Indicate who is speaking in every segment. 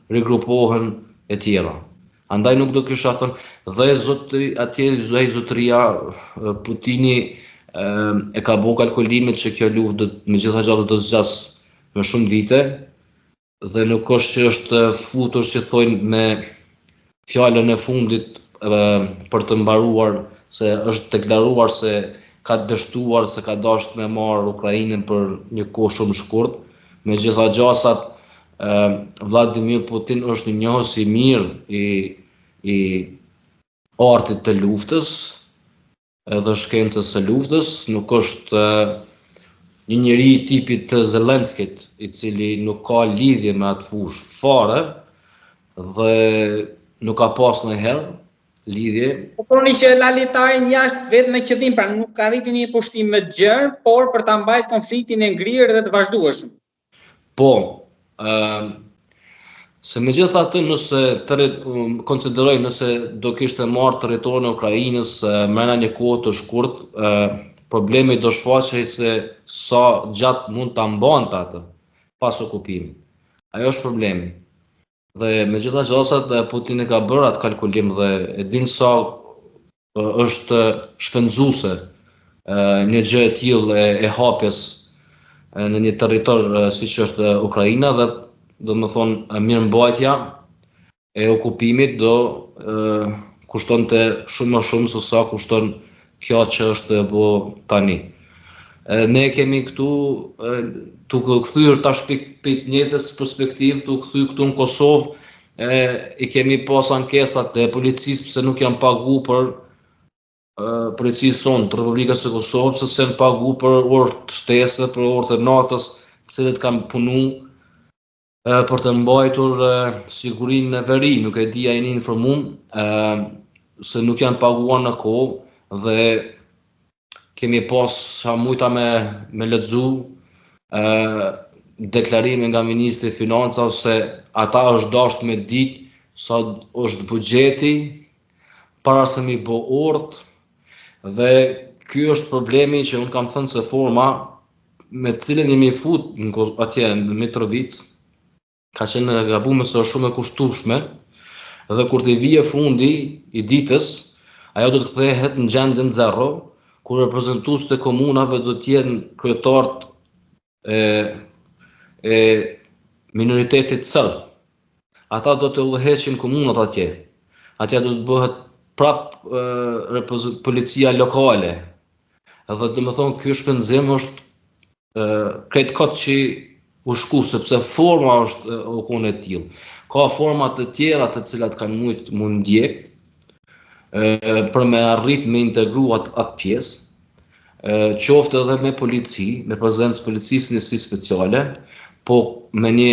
Speaker 1: rigrupohen e tjera. Andaj nuk do kisha thënë dhe zotri atje ai zotëria Putini e ka bo kalkulimet që kjo luftë do me gjitha gjasat do zgjas me shumë vite dhe nuk është që është futur si thojnë me fjalën e fundit për të mbaruar se është deklaruar se ka dështuar se ka dashur me marrë Ukrainën për një kohë shumë shkurt. Me gjitha gjasat Vladimir Putin është një njohës i mirë i i artit të luftës edhe shkencës së luftës, nuk është një njeri i tipit të Zelenskit, i cili nuk ka lidhje me atë fushë fare dhe nuk ka pas ndonjëherë lidhje.
Speaker 2: Po thoni që la litarin jashtë vetëm me qëllim, pra nuk arriti një pushtim më të gjerë, por për ta mbajtë konfliktin e ngrirë dhe të vazhdueshëm.
Speaker 1: Po, ë se megjithatë nëse të konsideroj nëse do kishte marrë territorin e Ukrainës mrena një kohë të shkurt, problemi do shfaqej se sa gjatë mund ta mbante atë pas okupimit. Ajo është problemi. Dhe me gjitha gjasat Putin e ka bërë atë kalkulim dhe e din sa është shpenzuese një gjë e tillë e, e hapjes në një territor siç është Ukraina dhe domethënë mirëmbajtja e okupimit do e, kushtonte shumë më shumë se sa kushton kjo që është bo tani. E, ne kemi këtu tu u kthyer tash pik pik njëjtës perspektivë, tu u kthy këtu në Kosovë, e, i kemi pas ankesat e policisë pse nuk janë pagu për policisë sonë të Republikës së Kosovës, pse s'janë pagu për orë të shtesë, për orë të natës, të cilët kanë punu për të mbajtur sigurinë në veri, nuk e di a jeni informum, se nuk janë paguar në kohë dhe kemi pas sa mujta me, me lexu deklarime nga Ministri i Financave se ata është dasht me ditë sa është buxheti para se mi bo orët dhe ky është problemi që unë kam thënë se forma me të cilën jemi fut në atje në Mitrovicë ka qenë e gabume se është shumë e kushtueshme dhe kur të vije fundi i ditës, ajo do të kthehet në gjendjen zero, kur reprezentuesit e komunave do të jenë kryetarët e e minoritetit serb. Ata do të udhëheqin komunat atje. Atje do të bëhet prap e, policia lokale. Dhe domethonë, ky shpenzim është krejt kot që u shku, sepse forma është u konë e tillë. Ka forma të tjera të cilat kanë mujtë m'u ndjek, për me arrit me integru atë, atë pjesë, qoftë edhe me polici, me prezencë policisë njësi speciale, po me një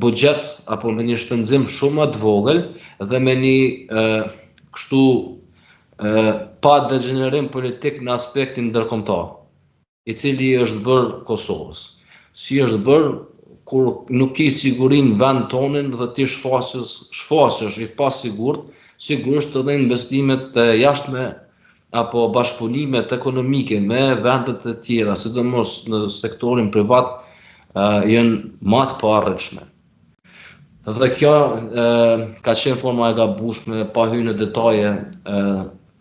Speaker 1: buxhet apo me një shpenzim shumë më të vogël dhe me një kështu pa degjenerim politik në aspektin ndërkombëtar. i cili i është bërë Kosovës. Si është bërë kur nuk ki siguri në vend tonin dhe ti shfaqesh, shfaqesh i pasigurt, sigurisht edhe investimet e jashtme apo bashkëpunimet ekonomike me vendet e tjera, sidomos në sektorin privat, janë ma të paarritshme. Dhe kjo e, ka qenë forma e gabushme, pa hy në detaje e,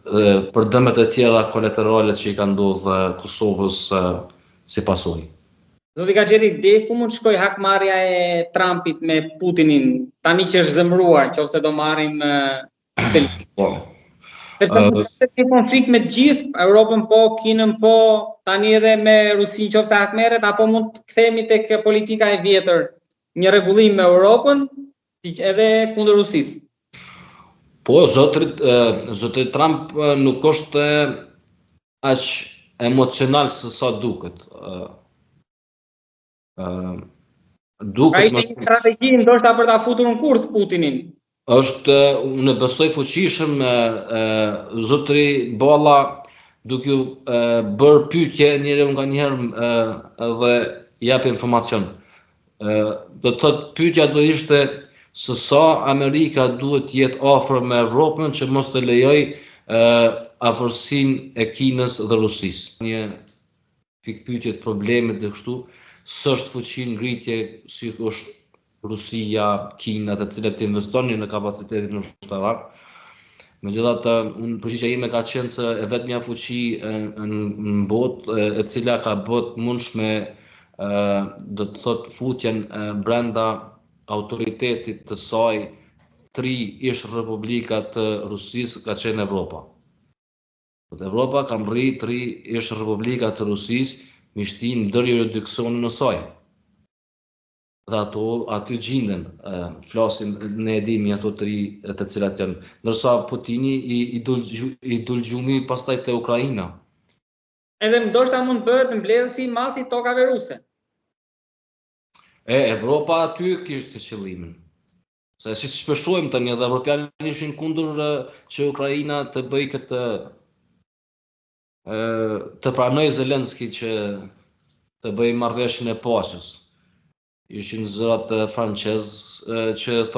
Speaker 1: dhe për dëmet e tjera kolaterale që i ka ndodhë Kosovës e, si pasojë.
Speaker 2: Zoti Gaxherri, deri ku mund të shkojë hakmarrja e Trumpit me Putinin, tani që është zemëruar, qoftë se do marrim
Speaker 1: Po.
Speaker 2: Sepse mund të ketë një konflikt me të gjithë, Europën po, Kinën po, tani edhe me Rusinë qoftë se hakmerret, apo mund të kthehemi tek politika e vjetër, një rregullim me Europën, edhe kundër Rusisë.
Speaker 1: Po, zotri, zotri Trump nuk është aq emocional se sa duket.
Speaker 2: Ë duket pra ishte një strategji ndoshta për ta futur në kurth Putinin.
Speaker 1: Është unë besoj fuqishëm e, zotri Balla duke ju e, bërë pyetje njeriu nganjëherë edhe jap informacion. Ë do të thotë pyetja do ishte se sa Amerika duhet të jetë afër me Evropën që mos të lejojë afërsinë e Kinës dhe Rusisë. Një pikëpyetje të problemit dhe kështu, s'është fuqi në ngritje si është Rusia, Kina, të cilët investonin në kapacitetin ushtarak. Megjithatë, unë përgjigja ime ka qenë se e vetmja fuqi në botë e cila ka bërë të mundshme do të thotë futjen brenda autoritetit të saj tri ish republika të Rusisë ka qenë Evropa. Dhe Evropa ka mrri tri ish republika të Rusisë mi shti ndër juridiksionin e saj. Dhe ato aty gjinden, flasim ne e dimi ato tri të cilat janë. Ndërsa Putini i, i dul, i dul gjumi pastaj te Ukraina.
Speaker 2: Edhe ndoshta mund të bëhet mbledhësi i madh i tokave ruse.
Speaker 1: E, Evropa aty kishte qëllimin. Se siç po shohim tani edhe evropianët ishin kundër që Ukraina të bëjë këtë të pranojë Zelenski që të bëjë marrëveshjen e paqes. Ishin zërat francez që thonë.